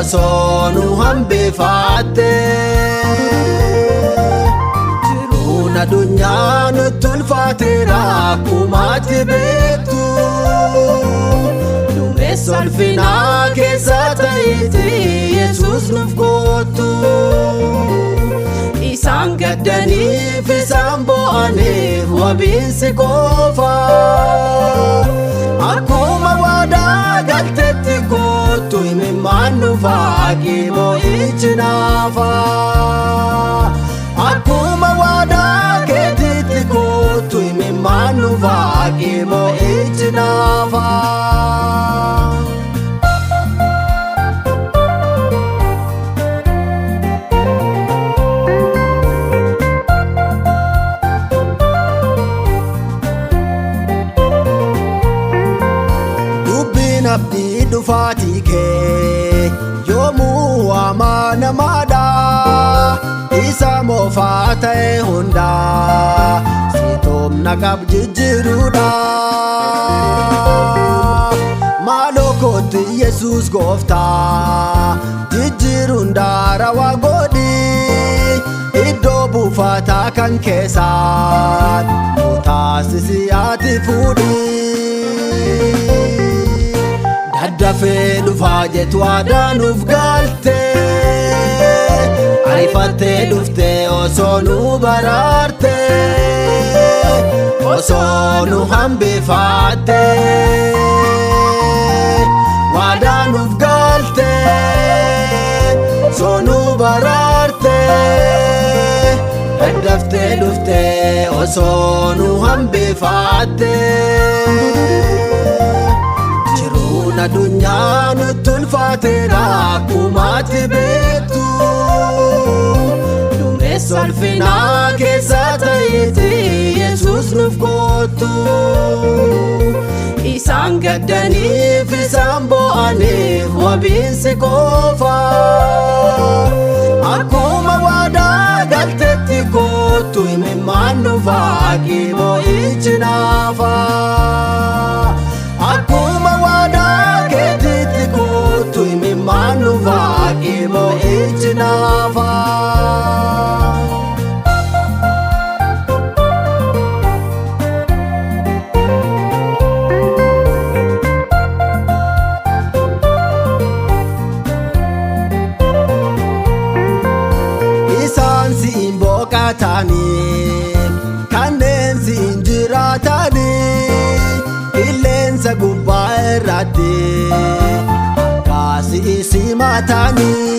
Osoo nu hambifaatte. Jiruun addunyaa nutti ulfaateera akkumaatti beektu. Duumessa ulfinaa keessa ta'eeti Yesuus nuuf kottu. Isaan gaddaniif isaan bo'aniif wabiinsi qofa. Akkuma waadaa galtetti kottu imimmaan nufaa boo'ichi naafa. Akkuma waadaa keetitti kottu imimmaan nufaa boo'ichi naafa. Dubbiin abdii dhufaatii kee yoomuu amanamaadha. Isa moofaa ta'e hundaa siitoomna qab jijjiiruudha. Maaloo kootti Yesuus gooftaa jijjiiruun daarawaa godhi. Iddoo buufataa kan keessaan nu taasisi ati fuudhi. Daddafee dhufaa jettu aadaa nuuf galte. Ariifattee dhuftee osoo nu baraarte. Osoo nu hambifaatte. Waadaa nuuf galte. Osoo nu baraarte. Daddaftee dhuftee osoo nu hambifaatte. Jiruun addunyaa nutti ulfaateera akkumaatti beektu. Duumessa ulfinaa keessa ta'eeti Yesuus nuuf kottu. Isaan gaddaniif isaan bo'aniif wabiinsi qofa. Akkuma waadaa galtetti kottu imimmaan nufaa boo'ichi naafa. Akkuma waadaa keetitti kottu imimmaan nufaa boo'ichi naafa. Isaan siin boqotanii kanneen siin jiraatanii qilleensa gubbaa irratti akkaasii simatanii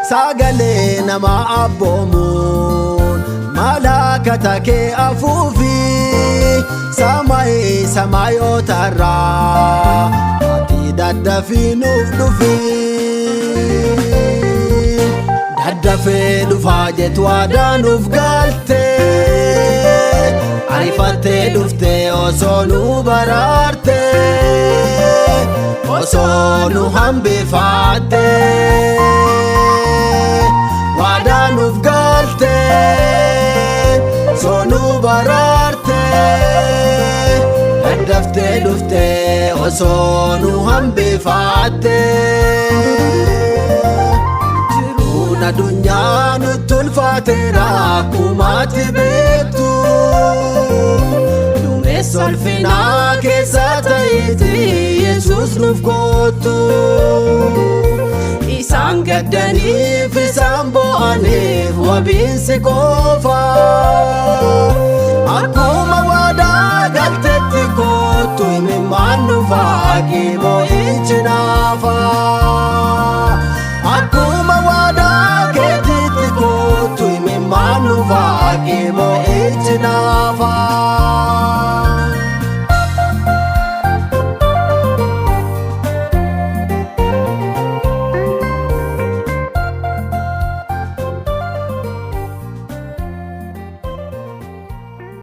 sagalee nama abboomuun malaakata kee afuufi samaayii samaayotarraa ati daddafii nuuf dhufi. Daddafee dhufaa jettu aadaa nuuf galte. Ariifattee dhuftee osoo nu baraarte. Osoo nu hambifaatte. Waadaa nuuf galte. Osoo nu baraarte. Daddaftee dhuftee osoo nu hambifaatte. Jiruun addunyaa nutti ulfaateera akkumaatti beektu. Duumessa ulfinaa keessa ta'eeti Yesuus nuuf kottu. Isaan gaddaniif isaan bo'aniif wabiinsi qofa. Akkuma